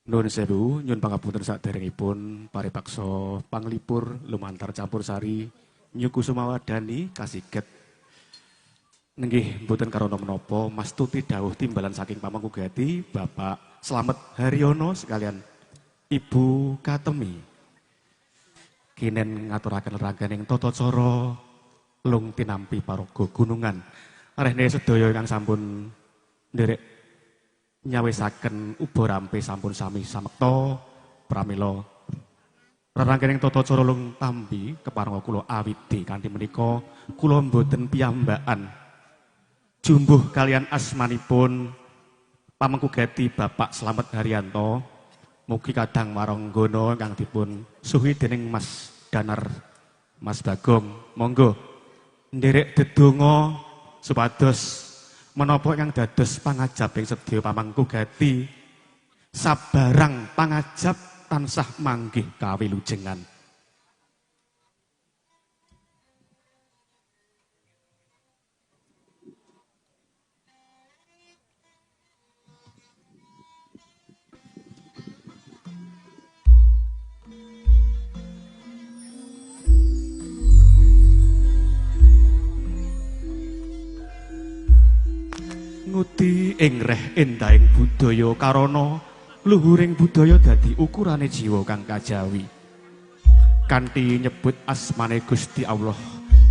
Nuwun sewu, nyuwun pangapunten saderengipun paripaksa panglipur lumantar campur sari Nyuku Sumawadani kasiget. Nenggih mboten karana menapa mastuti dawuh timbalan saking pamangku gati Bapak Slamet Haryono sekalian Ibu Katemi. Kinen ngaturaken rangganing tata cara lung tinampi paraga gunungan. Rehne sedaya ingkang sampun nderek nyawisaken uba rampe sampun sami samekta pramila rerangkening tata cara lung tampi keparenga kula awidi kanthi menika kula mboten piyambakan jumbuh kalian asmanipun pamengku gati Bapak Slamet Haryanto mugi kadang waranggono ingkang dipun suhi dening Mas Danar Mas Bagong monggo nderek dedonga supados menapa ingkang dados pangajaping sedaya pamangku gati sabarang pangajap tansah manggih kawilujengan. Nguti ing reh endahing budaya karana luhuring budaya dadi ukurane jiwa kang kajawi. Kanthi nyebut asmane Gusti Allah,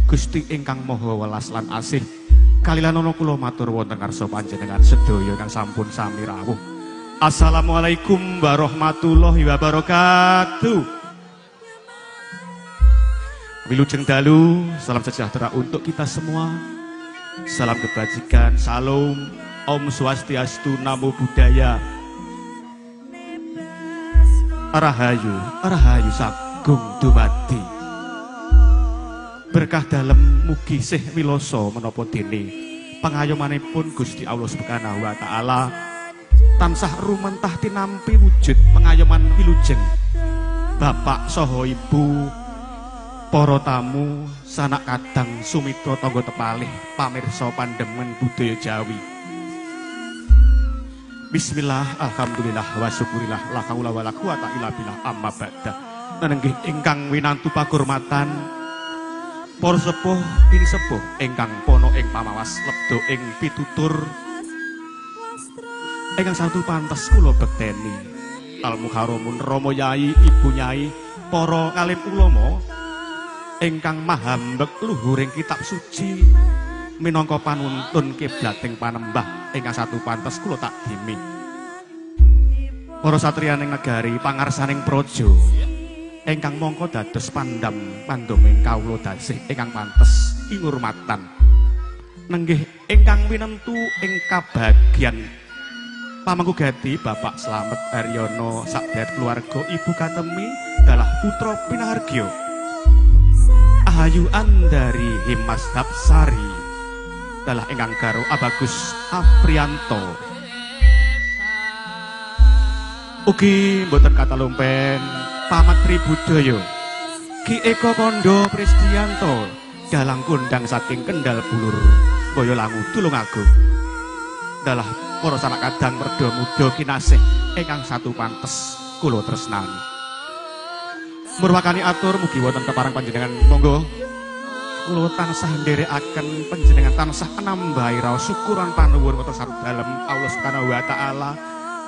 Gusti ingkang Maha Welas lan Asih, kalilanana kula matur wonten ngarsa panjenengan sedaya kang sampun sami rawuh. Assalamualaikum warahmatullahi wabarakatuh. Wilujeng dalu, salam sejahtera untuk kita semua. Salam kebajikan, salam, Om Swastiastu, Namo Buddhaya. Rahayu, rahayu sagung dumadi. Berkah dalem mugi sih wiloso menapa dene pangayomanipun Gusti Allah Subhanahu wa taala tansah rumentah tinampi wujud pangayoman wilujeng bapak saha ibu para tamu sanak kadang sumitra tangga tepalih pamirsa pandemen budaya Jawi. Bismillah, alhamdulillah, wa syukurillah, la haula wala quwata illa billah, amma ba'da. Nenggih ingkang winantu pakurmatan para sepuh pinisepuh ingkang pono ing pamawas lebda ing pitutur ingkang satu pantes kula bekteni. Al Muharramun Rama Yai, Ibu Nyai, para ngalim ulama ingkang mahambek luhuring kitab suci minangka panuntun kiblating panembah ingkang satu pantes kula takdimi. Para satriyaning negari pangarsaning praja ingkang mangka dados pandam pandoming kawula dasih ingkang pantes ingurmatan. Nenggih ingkang winentu ing kabagyan pamangku gati Bapak Slamet Haryono sakdherek keluarga Ibu Katemi dalah putra Pinahargyo. Ahayu Andari Himas Hapsari dalah ingkang garo Abagus Aprianto. Ugi mboten katalumpen pamatri budaya Ki Eko Kondo Pristianto dalang kondang saking Kendal Bulur Boyolangu Tulungagung dalah para sanak kadang merda muda kinasih ingkang satu pantes kula tresnani. Murwakani atur mugi wonten kepareng panjenengan monggo kula tansah nderekaken panjenengan tansah nambahi raos syukur lan panuwun wonten sareng dalem Allah Subhanahu wa taala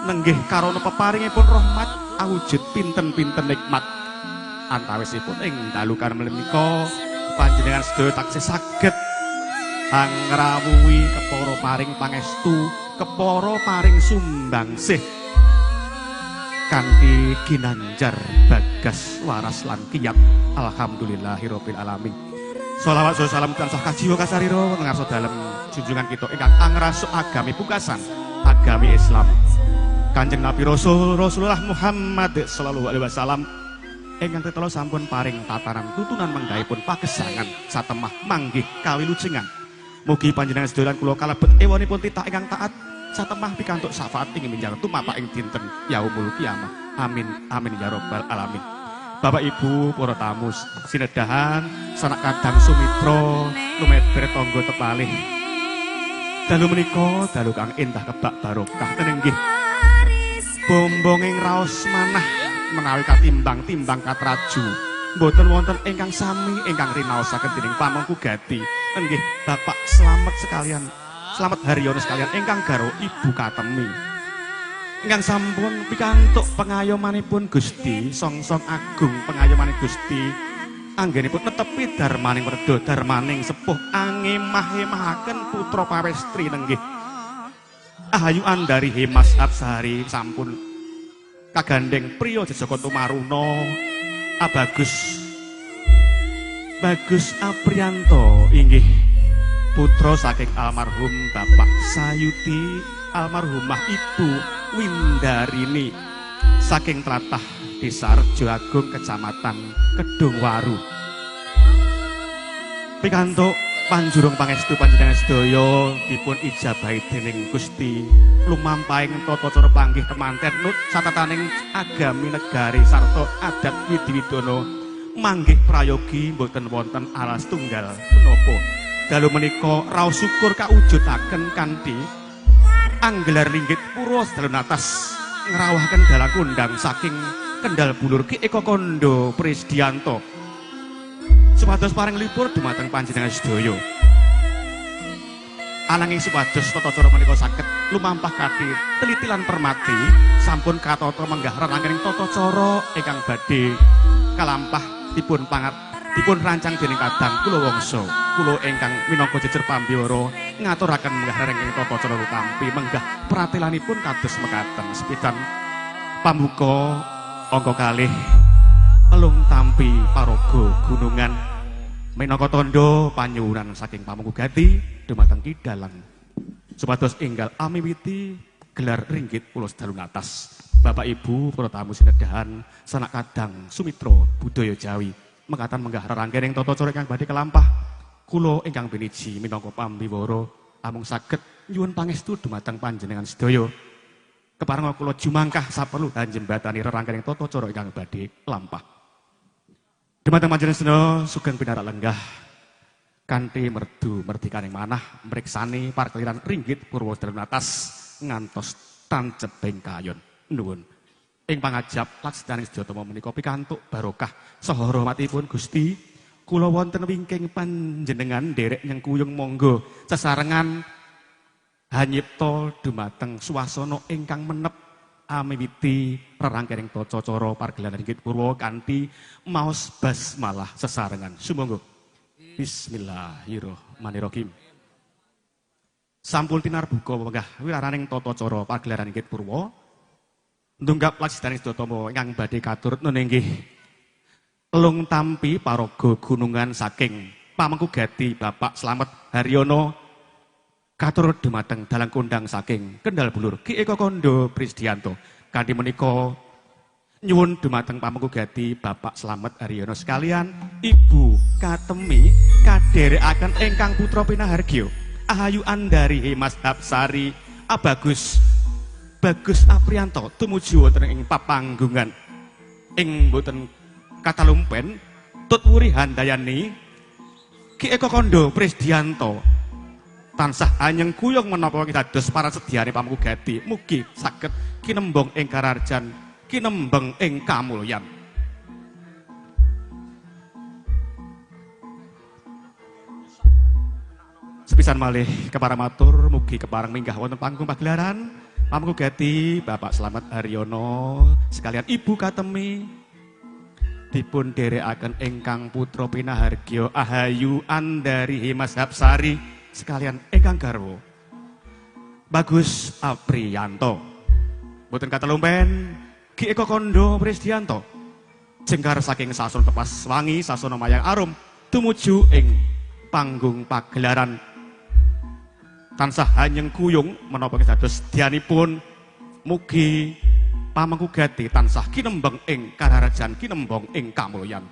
nenggih karana peparingipun rahmat awujud pinten-pinten nikmat antawisipun ing dalu menika panjenengan sedaya taksih saged angrawuhi kepara paring pangestu kepara paring sumbangsih kanthi ginanjar bagas waras lan kiyat. Alhamdulillahirabbil alamin. Sholawat salam tansah kajiwa kasarira wonten ngarsa dalem junjungan kita ingkang angrasuk agami pungkasan agami Islam Kanjeng Nabi Rasul Rasulullah Muhammad sallallahu alaihi wasallam ingkang tetela sampun paring tatanan tutunan menggahipun pagesangan satemah manggih kawilujengan. Mugi panjenengan sedaya lan kula kalebet ewonipun titah ingkang taat satemah pikantuk syafaat ing minjang tumapak ing dinten yaumul kiamah. Amin amin ya rabbal alamin. Bapak Ibu para tamu sinedahan sanak kadang sumitra lumeber tangga tepalih dalu menika dalu kang endah kebak barokah nenggih Bombonging raos manah menawi katimbang-timbang katraju. Mboten wonten ingkang sami ingkang rinaosaken dening pamengku gati. Nggih Bapak Slamet sekalian, Slamet Haryono sekalian ingkang garwa Ibu Katemi. Ingkang sampun pikantuk pengayomanipun Gusti, songsong agung pengayomane Gusti. Anggenipun netepi darmaning werda darmaning sepuh angemah-emahaken putra pawestri nenggih. Ahayu Andari Hemas Absari sampun kagandheng priya jejaka tumaruna Abagus Bagus Aprianto inggih putra saking almarhum Bapak Sayuti, almarhumah Ibu Windarini saking tlatah Desa Rejo Agung Kecamatan Kedungwaru. Pikantuk panjurung pangestu panjenengan sedaya dipun ijabahi dening Gusti lumampahing tata cara panggih temanten nut satataning agami negari sarta adat widiwidana manggih prayogi mboten wonten alas tunggal menapa dalu menika raos syukur kaujudaken kanthi anggelar ringgit purwa dalu natas ngrawuhaken dalang kondang saking Kendal Bulur Ki Eko Kondo Prisdianto supados paring libur dumateng panjenengan sedaya. Ananging supados tata cara menika saged lumampah kanthi teliti lan permati sampun katata menggah rerangkening tata cara ingkang badhe kalampah dipun pangat dipun rancang dening kadang kula wangsa. Kula ingkang minangka jejer pambiwara ngaturaken menggah rerangkening tata cara lutampi menggah pratelanipun kados mekaten. Sepisan pambuka angka kalih telung tampi paraga gunungan minangka tandha panyuwunan saking pamengku gati dumateng Ki Dalang supados enggal amiwiti gelar ringgit pulo sedalu natas. Bapak Ibu para tamu sinedahan sanak kadang sumitra budaya Jawi mekaten menggah rerangkening tata cara ingkang badhe kelampah kula ingkang piniji minangka pambiwara amung saged nyuwun pangestu dumateng panjenengan sedaya. Keparenga kula jumangkah saperlu hanjembatani rerangkening tata cara ingkang badhe lampah. Dumateng panjenengan sedaya sugeng pinarak lenggah kanthi merdu merdikaning manah mriksani parkeliran ringgit purwa dalu natas ngantos tanceping kayon. Nuwun. Ing pangajap laksananing sedaya menika pikantuk barokah saha rahmatipun Gusti kula wonten wingking panjenengan nderek nyengkuyung monggo sesarengan hanyipta dumateng swasana ingkang menep amiwiti rerangkening tata cara pargelaran ringgit purwa kanthi maos basmalah sesarengan. Sumangga. Bismillahirrahmanirrahim. Sampun tinarbuka wenggah wiraraning tata cara pagelaran ringgit purwa. Ndunggap laksananing sedaya ingkang badhe katur nunggih telung tampi paraga gunungan saking pamengku gati Bapak Slamet Haryono katur dumateng dalang kondang saking Kendal Bulur Ki Eko Kondo Prisdianto. Kanthi menika nyuwun dumateng pamengku gati Bapak Slamet Haryono sekalian Ibu Katemi kadherekaken ingkang putra pinahargya Ahayu Andari Hemas Hapsari Abagus Bagus Aprianto tumuju wonten ing papanggungan ing boten katalumpen tut wuri handayani Ki Eko Kondo Prisdianto tansah anyengkuyung menapa dados para sedyane pamengku gati mugi saged kinembong ing kararjan kinembeng ing kamulyan. Sepisan malih kepareng matur mugi kepareng minggah wonten panggung pagelaran pamengku gati Bapak Slamet Haryono sekalian Ibu Katemi dipun dherekaken ingkang putra pinahargya Ahayu Andari Hemas Hapsari sekalian ingkang garwa Bagus Aprianto. Mboten katalumpen Ki Eko Kondo Prisdianto jengkar saking sason tepas wangi sasana mayang arum tumuju ing panggung pagelaran tansah hanyengkuyung menapa dados sedyanipun mugi pamengku gati tansah kinembeng ing kararajan kinembong ing kamulyan.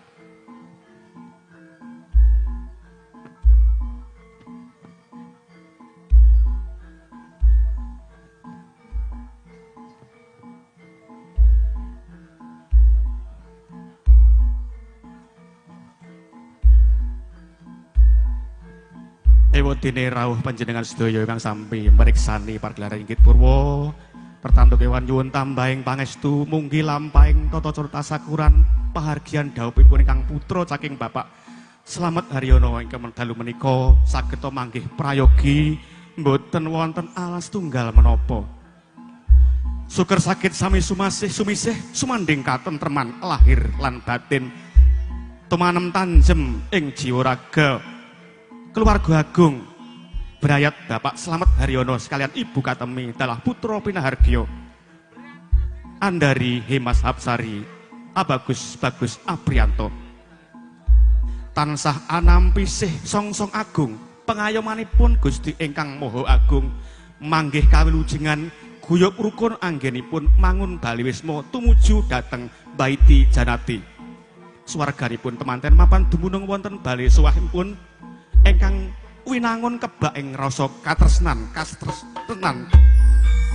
Ewadene rawuh panjenengan sedaya ingkang sampi mriksani pagelaran Ringgit Purwa Tertantu kewan nyuwun tambahing pangestu munggi lampahing tata cara tasakuran pahargyan dhawuhipun ingkang putra saking Bapak Slamet Haryono ingkang dalu menika saged manggih prayogi mboten wonten alas tunggal menapa. Suker sakit sami sumasih sumisih sumandhing katentreman lahir lan batin. Tumanem tanjem ing jiwa raga keluarga agung brayat Bapak Slamet Haryono sekalian Ibu Katemi dalah putra pinahargya Andari Hemas Hapsari Abagus Bagus Aprianto. Tansah anampi sih songsong agung pengayomanipun Gusti ingkang Maha Agung manggih kawilujengan guyub rukun anggenipun mangun bali wisma tumuju dhateng Baiti Janati. Swarganipun temanten mapan dumunung wonten bali suwahipun ingkang winangun kebak ing rasa katresnan kastresnan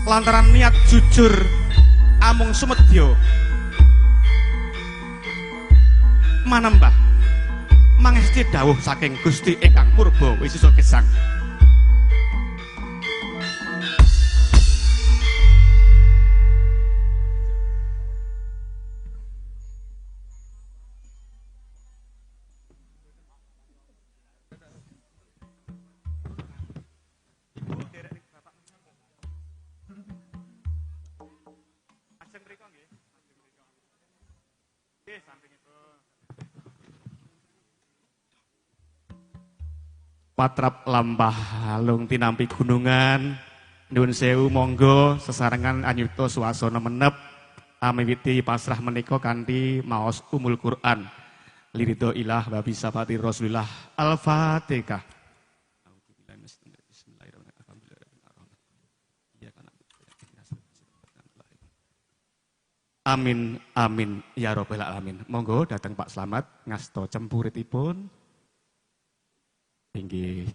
lantaran niat jujur amung sumedya manembah mangesti dawuh saking Gusti ingkang purba wisesa gesang. Patrap lampah lung tinampi gunungan nuwun sewu monggo sesarengan anyuta swasana menep amiwiti pasrah menika kanthi maos Umul Quran liridho ilah wa bisafati Rasulillah. Al-Fatihah. Amin amin ya robbal alamin. Monggo dateng Pak Slamet ngasta cempuritipun. Inggih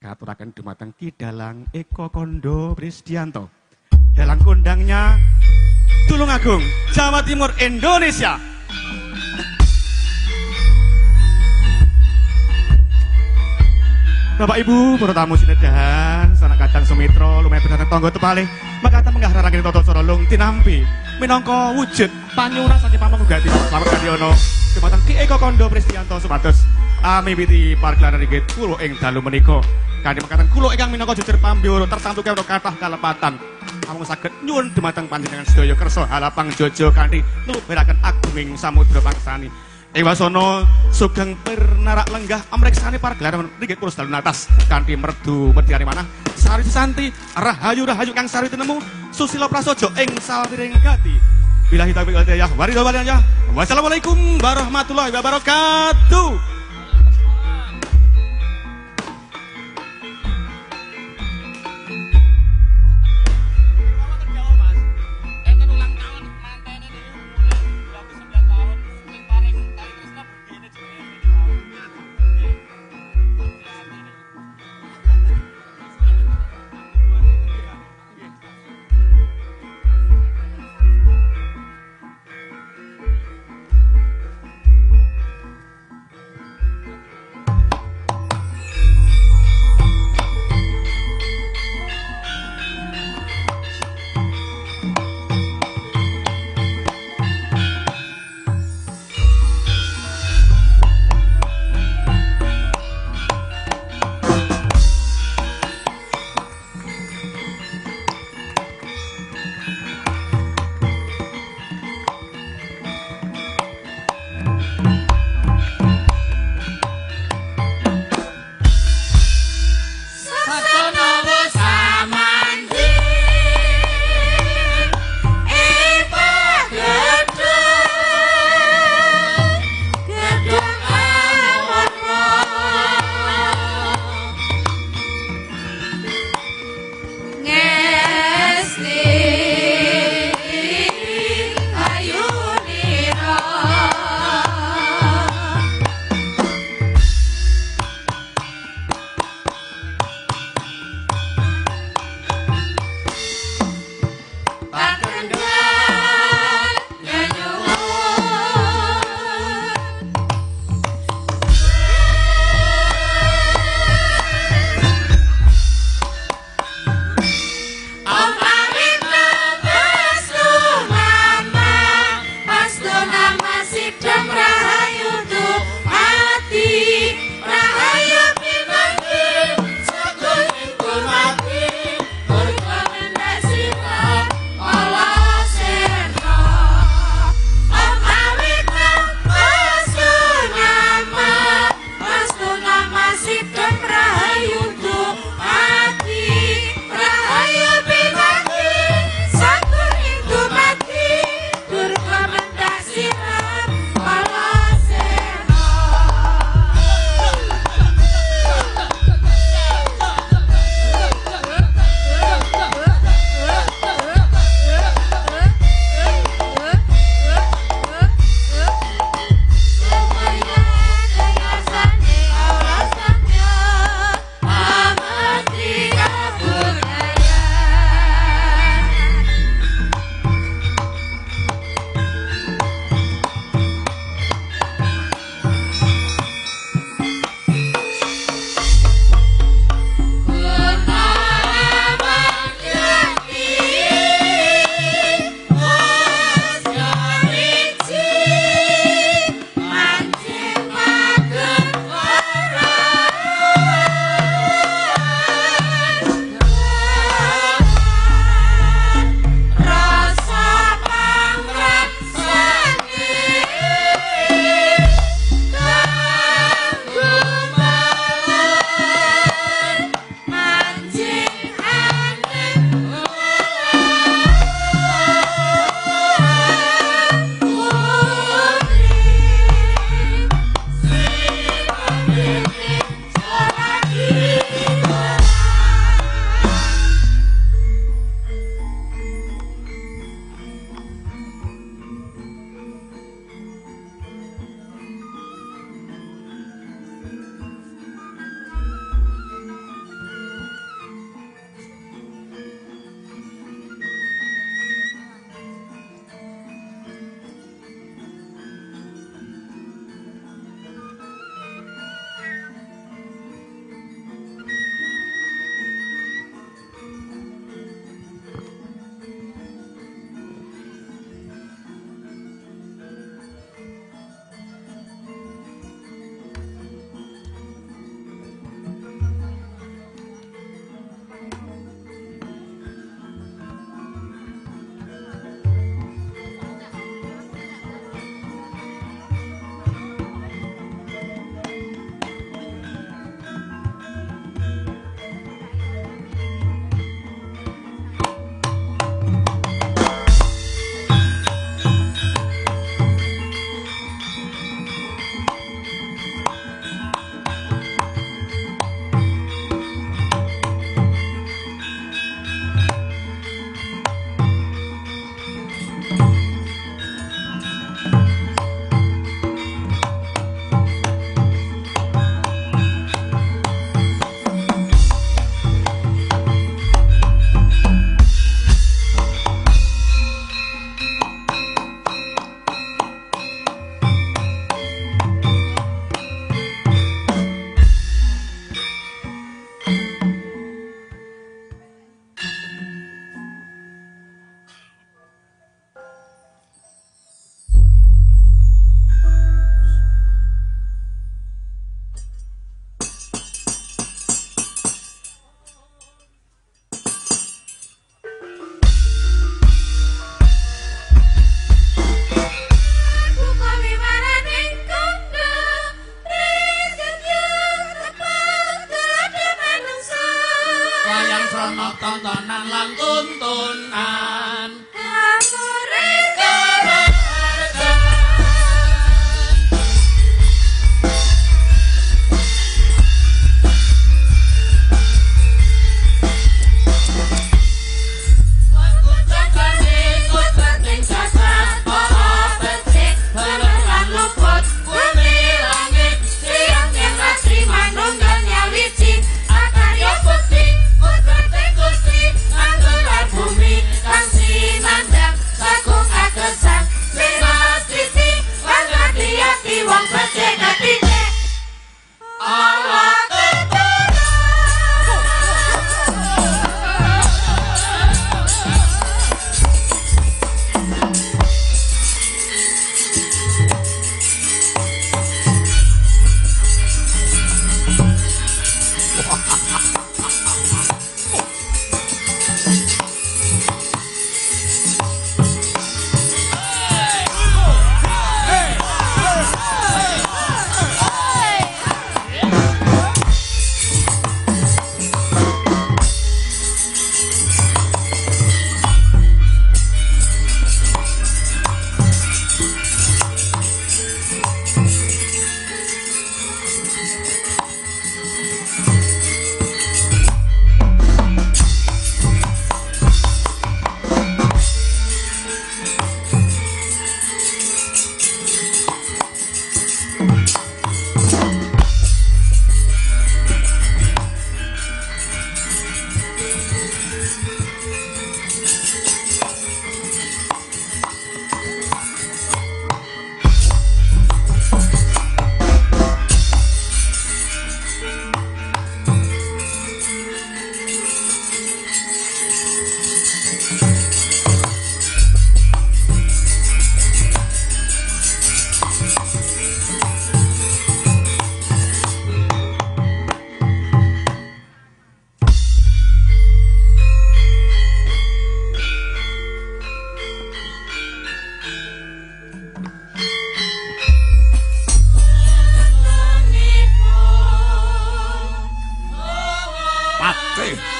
katuraken dumateng Ki Dalang Eko Kondo Prisdianto, dalang kondangnya Tulungagung, Jawa Timur, Indonesia. Bapak Ibu, para tamu sinedahan, sanak kadang sumitra, lumayan benar tangga tepalih, makaten menggah rarangken tata cara lung tinampi minangka wujud panyuwunan saking pamong gati Slamet Haryono dumateng Ki Eko Kondo Prisdianto supados amiwiti pargelaran inggih kula ing dalu menika. Kanthi mekaten kula ingkang minangka jejer pambyoro tertantu kawula kathah kalepatan. Amung saged nyuwun dumateng panjenengan sedaya kersa halapang jojo kanthi ngluberaken agunging samudra pangsani. Ing wasana sugeng pirnarak lenggah amriksani pargelaran inggih kula dalu natas kanthi merdu medyane manah sari santi rahayu rahayu kang sari tinemu susila prasaja ing salwiring gati. Billahi taufiq wal hidayah waridho waliyah. Wassalamualaikum warahmatullahi wabarakatuh.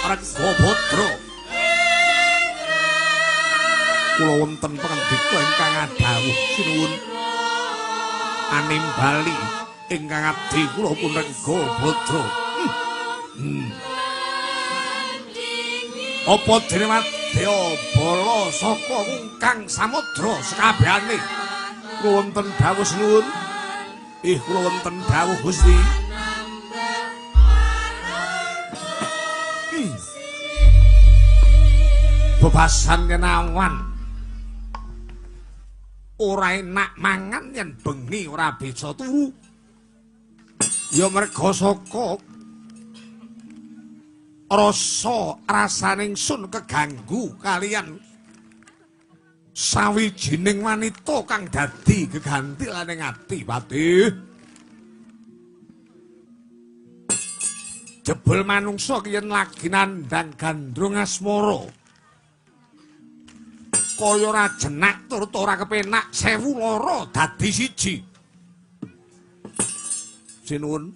Renggabadra. Kula wonten pangandika ingkang adhawuh sinuwun animbali ingkang abdi kula pun Renggabadra. Apa dene wadya bala saka ngungkang samudra sekabehane? Kula wonten dawuh sinuwun. Ih, kula wonten dawuh Gusti. Bebasan yen awan ora enak mangan, yen bengi ora bisa turu. Ya merga saka rasa rasaning sun keganggu kalian sawijining wanita kang dadi gegantilaning ati Patih. Jebul manungsa ki yen lagi nandhang gandrung asmara kaya ora jenak tur ora kepenak, sewu lara dadi siji. Sinuwun,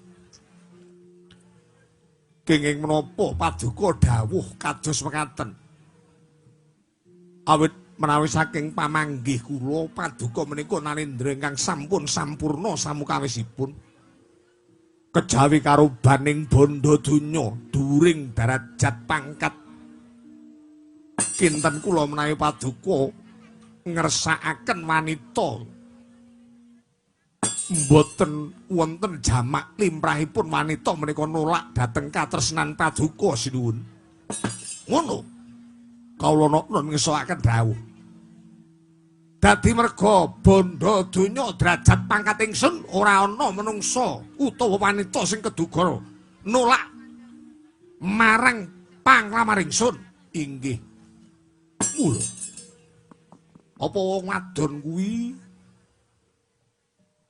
kenging menapa paduka dawuh kados mekaten? Awit menawi saking pamanggih kula paduka menika nalendra ingkang sampun sampurna samukawisipun. Kejawi karubaning bondo donya dhuwuring darajat pangkat kinten kula menawi paduka ngersakaken wanita mboten wonten jamak limrahipun wanita menika nolak dhateng katresnan paduka sinuwun. Ngono kawula nokno ngesakaken dawuh. Dadi merga bondo donya derajat pangkat ingsun ora ana menungsa utawa wanita sing keduga nolak marang panglamar ingsun. Inggih. Mula apa wong wadon kuwi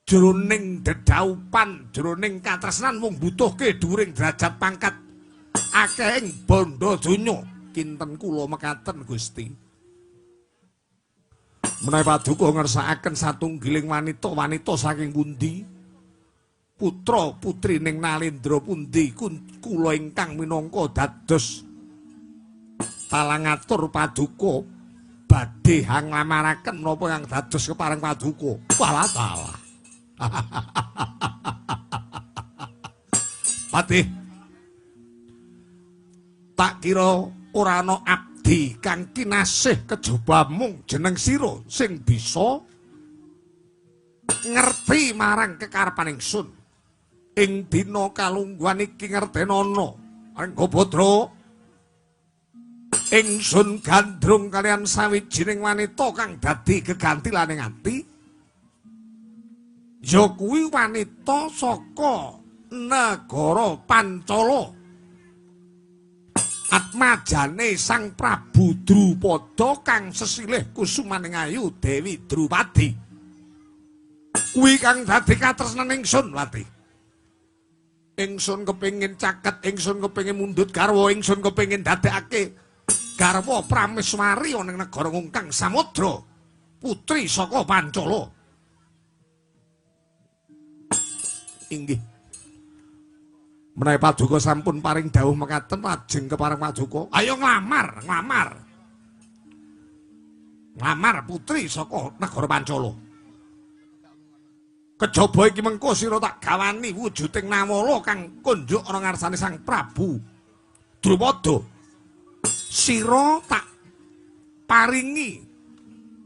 jroning dedaupan, jroning katresnan mung butuhke dhuwuring derajat pangkat akehing bondo donya. Kinten kula mekaten Gusti. Menawi paduka ngersakaken satunggiling wanita-wanita saking pundi? Putra putrining Nalendra pundi kula ingkang minangka dados talangatur paduka badhe hanglamaraken menapa kang dados kepareng paduka. Walah talah. Patih, tak kira ora ana abdi kang kinasih kejaba mung jeneng sira sing bisa ngerti marang kekarepan ingsun. Ing dina kalungguhan iki ngertenono Renggabadra, ingsun gandrung kalian sawijining wanita kang dadi gegantilaning ati. Ya kuwi wanita saka negara Pancala, atmajane Sang Prabu Drupada kang sesilih kusumaning ayu Dewi Drupadi. Kuwi kang dadi katresnan ingsun, Wati. Ingsun kepengin caket, ingsun kepengin mundhut garwa, ingsun kepengin dadekake garwa prameswari ana ing negara ngungkang samudra, putri saka Pancala. Inggih. Menawi paduka sampun paring dawuh mekaten lajeng kepareng paduka, ayo nglamar, nglamar. Nglamar putri saka negara Pancala. Kejaba iki mengko sira tak gawani wujuding nawala kang kunjuk ana ngarsane Sang Prabu Drupada. Sira tak paringi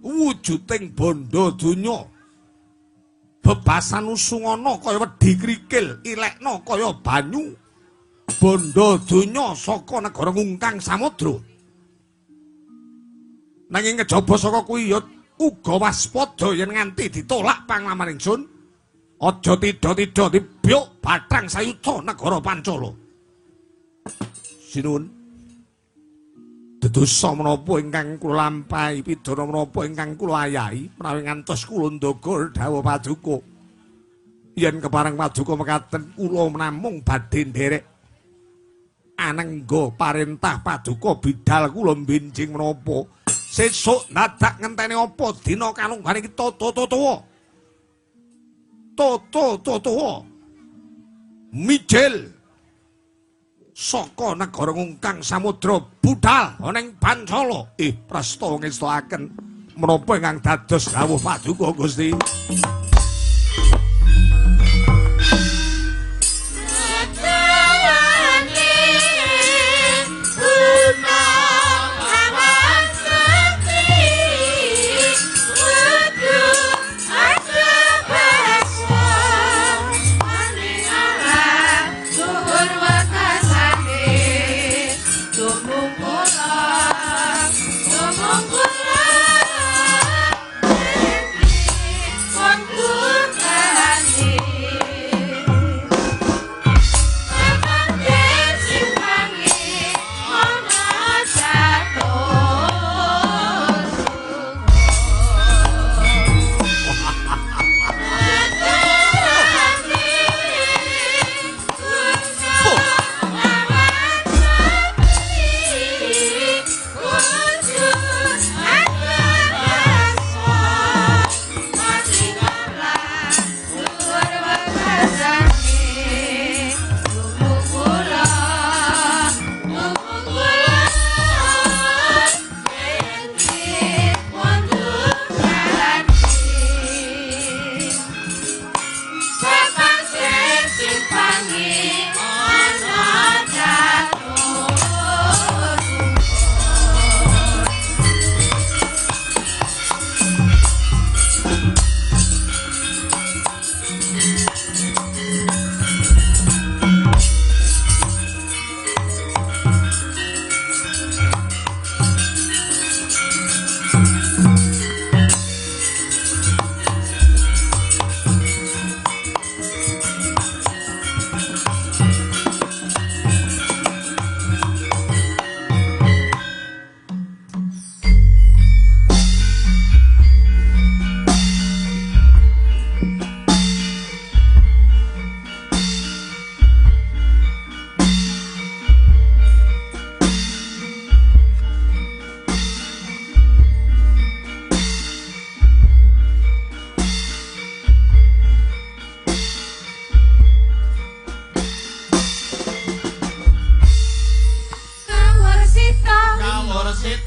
wujuding bondo donya. Bebasan usungana kaya wedhi krikil, ilekna kaya banyu. Bondo donya saka negara ngungkang samudra. Nanging kejaba saka kuwi ya uga waspada yen nganti ditolak panglamar ingsun. Aja tidha-tidha dibyuk bathang sayuta negara Pancala. Sinuwun. Dedosa menapa ingkang kula lampahi, pidana menapa ingkang kula ayahi menawi ngantos kula ndaga dawuh paduka. Yen kepareng paduka mekaten kula namung badhe nderek anengga parentah paduka bidal kula benjing menapa. Sesuk dadak ngenteni apa dina kalungguhane iki toto-toto. Toto-toto. Mijil. Saka negara ngungkang samudra budhal ana ing Pancala. Prasta ngestoaken menapa ingkang dados dawuh paduka Gusti.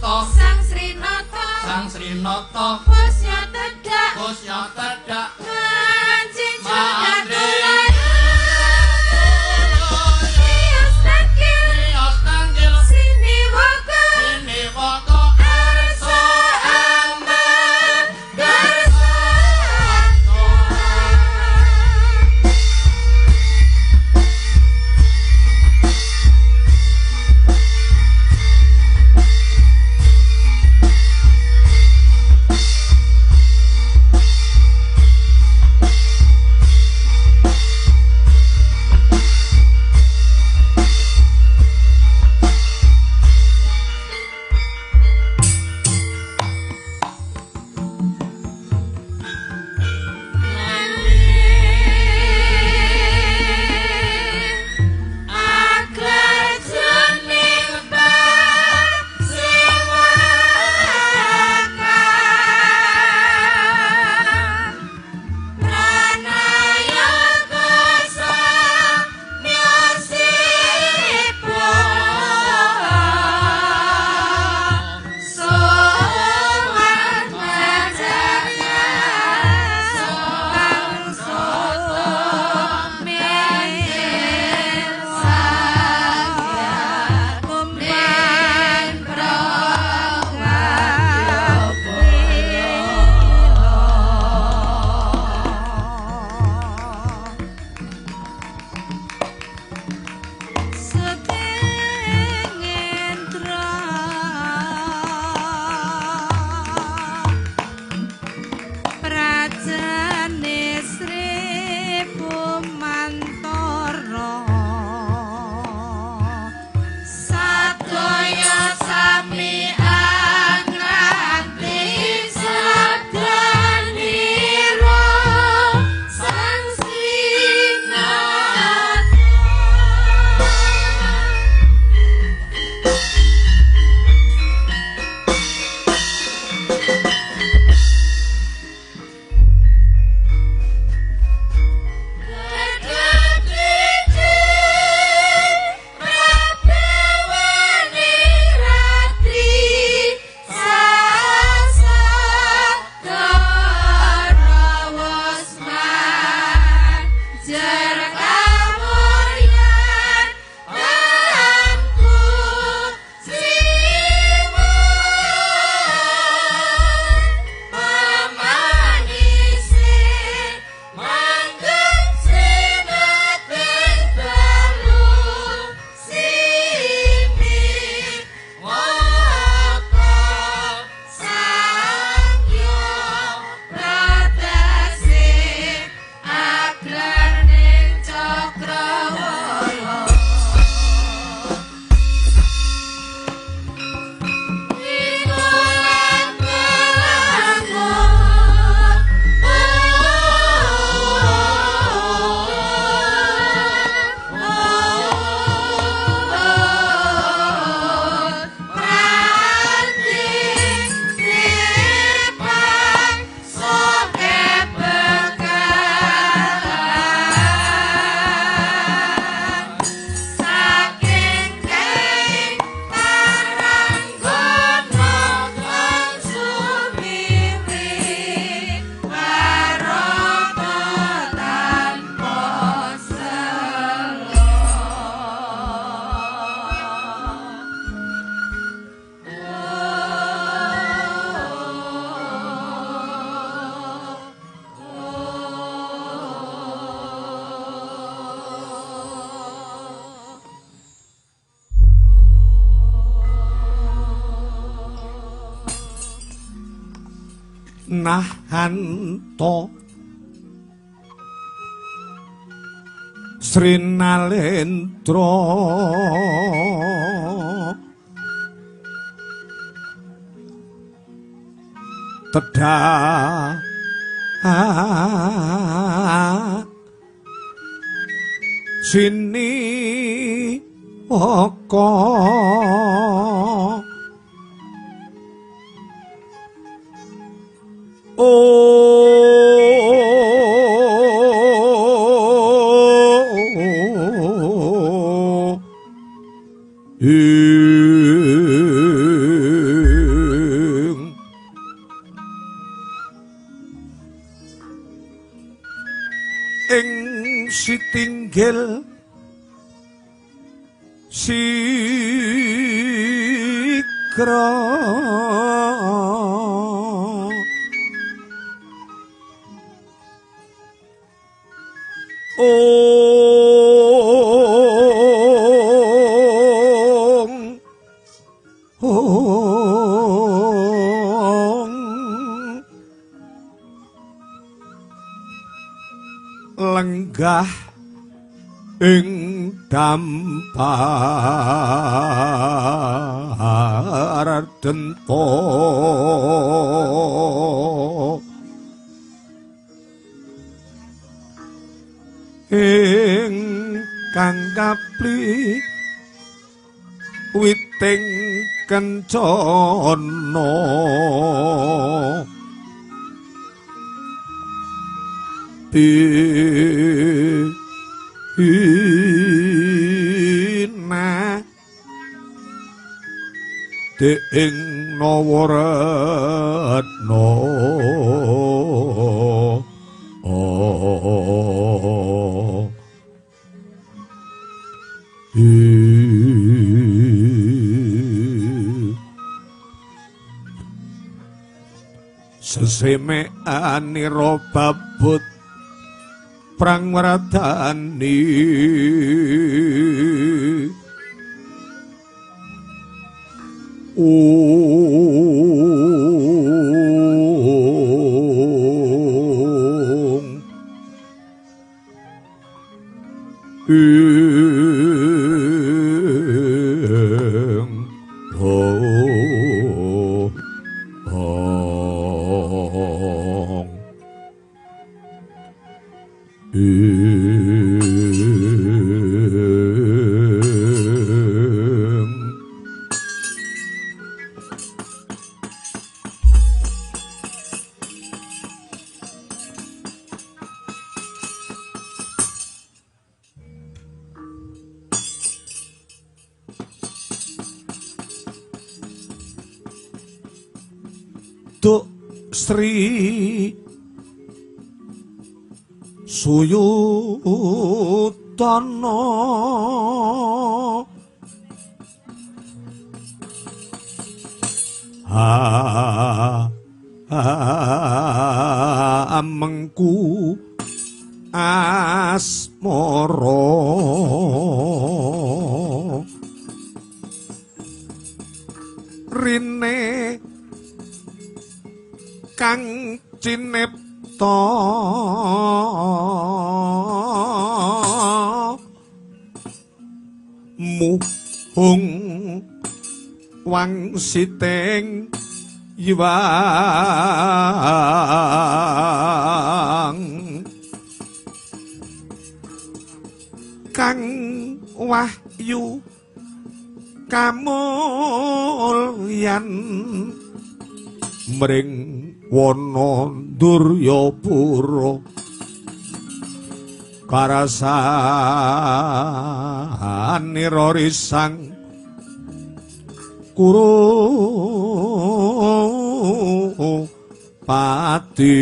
Sang Srinata, Sang Srinata, bosnya tedak, bosnya tedak, mancing Nahanta Sri Nalendra tedhak sini oka ing sitinggil sigra ong ong lenggah ing dampar denta ing kang kapli witing kencana bina ing nawaratna sesemekanira babut prang wradani ong ing ong Duk Sri Suyutana amengku asmara rine kang cinipta muhung wangsiting yiwang kang wahyu kamulyan mring wana Duryapura karasanira risang Kuru pati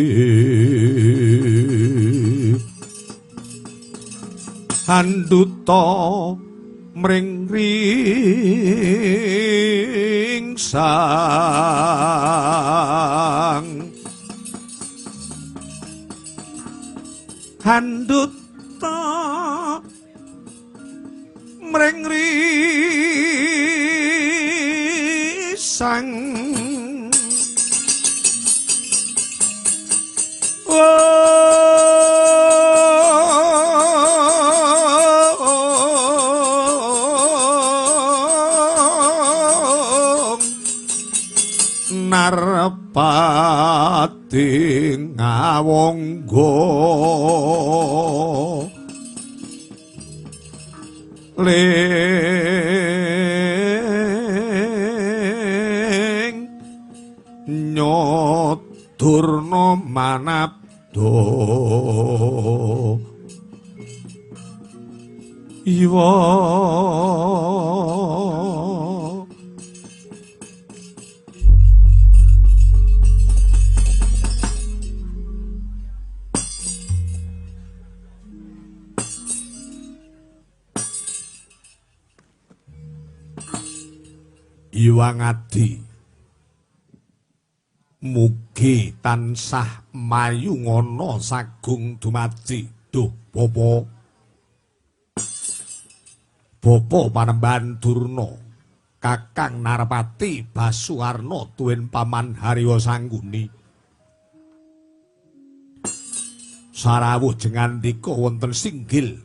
handuta mring ringsang handuta mring risang Narpati ngawangga ling nyodurna manabda iwa. Iwang Adi mugi tansah mayungana sagung dumadi. Duh bapa, bapa Panembahan Durna, Kakang Narpati Basuwarna tuwin paman Harya Sangguni. Sarawuh jengandika wonten singgil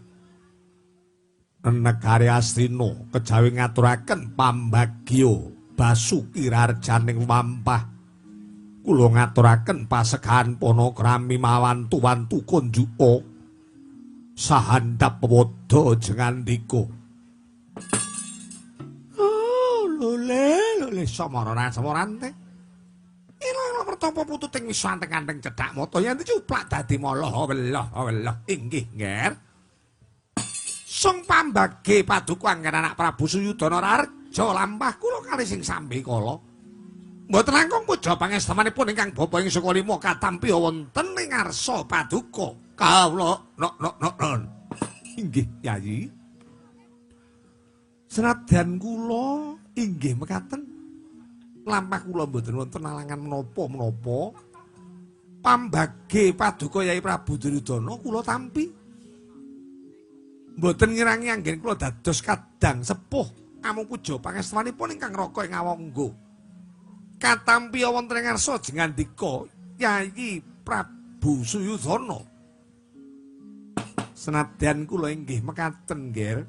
negari Astina kejawi ngaturaken pambagya Basuki Raharjaning Wampah. Kula ngaturaken pasegahan panakrami mawantu-wantu kunjuka sahandhap pewadha jengandika. Oh, lole lole samara samarante. Ilang pertapa pututing wis anteng-anteng cedhak mata yen dicuplak dadi moloh weloh weloh. Inggih, Nger. Sung pambage paduka anggen anak Prabu Suyudana Raharja lampah kula kalih sing sambi kala. Mboten langkung puja pangestamanipun ingkang bapa ing Sukalima katampi wonten ing ngarsa paduka. Kawula nok nok nok. Inggih, Yayi. Senadyan kula inggih mekaten lampah kula mboten wonten alangan menapa-menapa. Pambage paduka Yayi Prabu Duryudana kula tampi. Mboten ngirangi anggen kula dados kadang sepuh amung puja pangestanipun ingkang raka ing awangga. Katampi wonten ing ngarsa jengandika Yayi Prabu Suyudana. Senadyan kula inggih mekaten, Nger.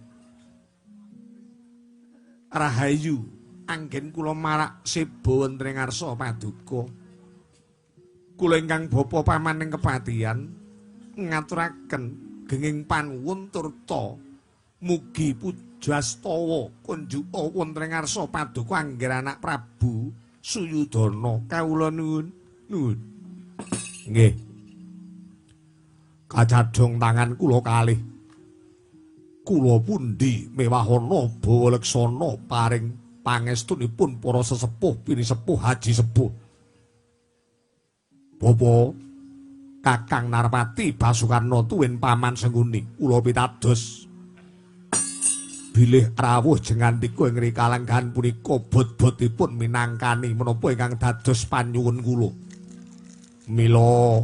Rahayu anggen kula marak seba wonten ing ngarsa paduka. Kula ingkang bapa paman ing kepatihan ngaturaken genging panuwun turta mugi pujastawa kunjuka wonten ing ngarsa paduka angger anak Prabu Suyudana. Kawula nuwun nuwun. Nggih. Kacadhong tangan kula kalih. Kula pundi mewahana bawa leksana paring pangestunipun para sesepuh pinisepuh haji sepuh. Bapa Kakang Narpati Basukarna tuwin paman Sengkuni kula pitados bilih rawuh jengandika ing rikalenggahan punika bot-botipun minangkani menapa ingkang dados panyuwun kula. Mila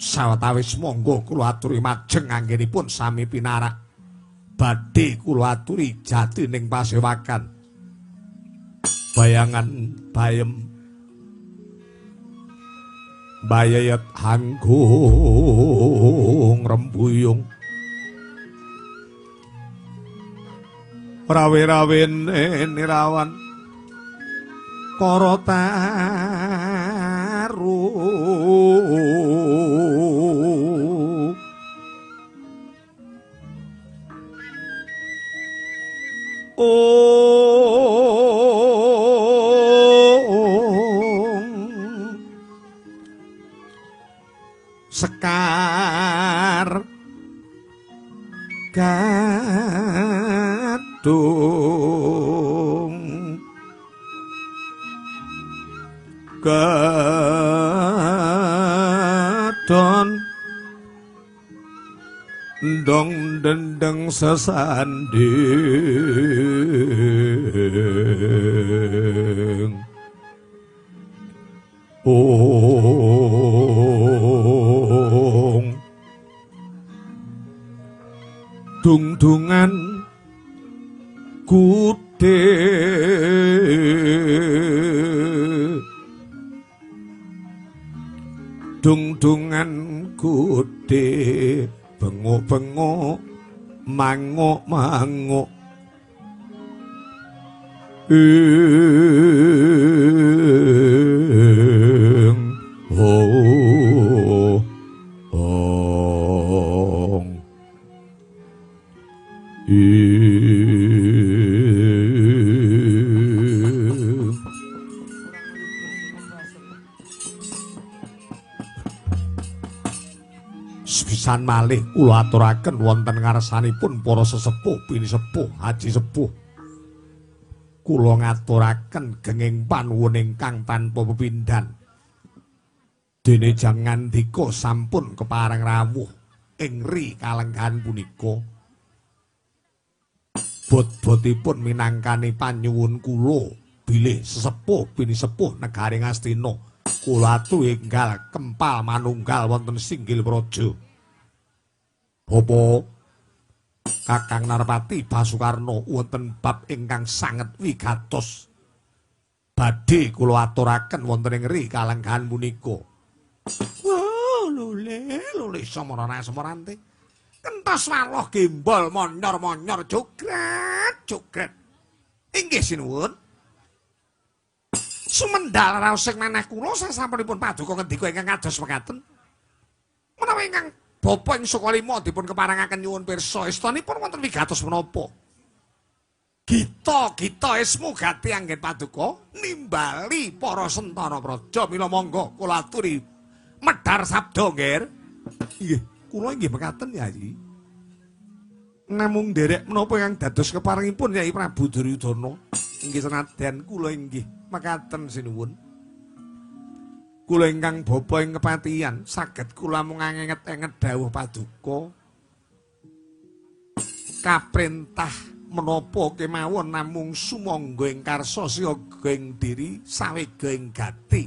sawetawis monggo kula aturi majeng anggenipun sami pinarak badhe kula aturi jatining pasewakan. Bayangan bayem bayayat hanggung rembuyung rawe-rawe nirawan kara taru Sekar gadung gadon ndong dendeng sesanding ong dungdungan gudhe Dung-dungan gede bengok-bengok mangok-mangok ing oh ong ing. Sepisan malih kula aturaken wonten ngarsanipun para sesepuh pinisepuh haji sepuh. Kula ngaturaken genging panuwun ingkang tanpa pepindhan. Dene Jang Ngandika sampun kepareng rawuh ing ri kalenggahan punika. Bot-botipun minangkani panyuwun kula bilih sesepuh pinisepuh negari Ngastina kula aturi enggal kempal manunggal wonten singgil praja. Bapak Kakang Narpati Basukarno wonten bab ingkang sanget wigatos badhe kula aturaken wonten ing ri kalenggahan punika. Wah, lole lole samara samarante. Kentos waloh gembol monyor-monyor jogret jogret. Inggih sinuwun. Sumendal raos sing manah kula sasampunipun paduka ngendika ingkang kados mekaten. Menawi ingkang Bapa ing Sukalima dipun keparengaken nyuwun pirsa istanipun wonten wigatos menapa? Gita gita ismu gati anggen paduka nimbali para sentana praja mila monggo kula aturi medhar sabda nggih. Nggih, kula inggih mekaten Yai. Namung nderek menapa ingkang dados keparengipun Yai Prabu Duryudana? Inggih senadyan kula inggih mekaten sinuwun. Kula ingkang bapa ing kepatihan saged kula mung anget-anget dawuh paduka. Kaprentah menapa kemawon namung sumangga ing karsa siaga ing diri sawega ing gati.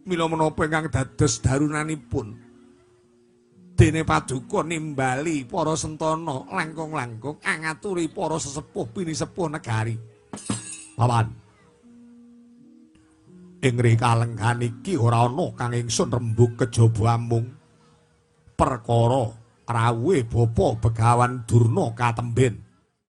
Mila menapa ingkang dados darunanipun dene paduka nimbali para sentana langkung-langkung angaturi para sesepuh pinisepuh negari. Paman, ing ri kalenggahan iki ora ana kang ingsun rembug kejaba amung perkara rawuhe Bapa Begawan Durna katemben.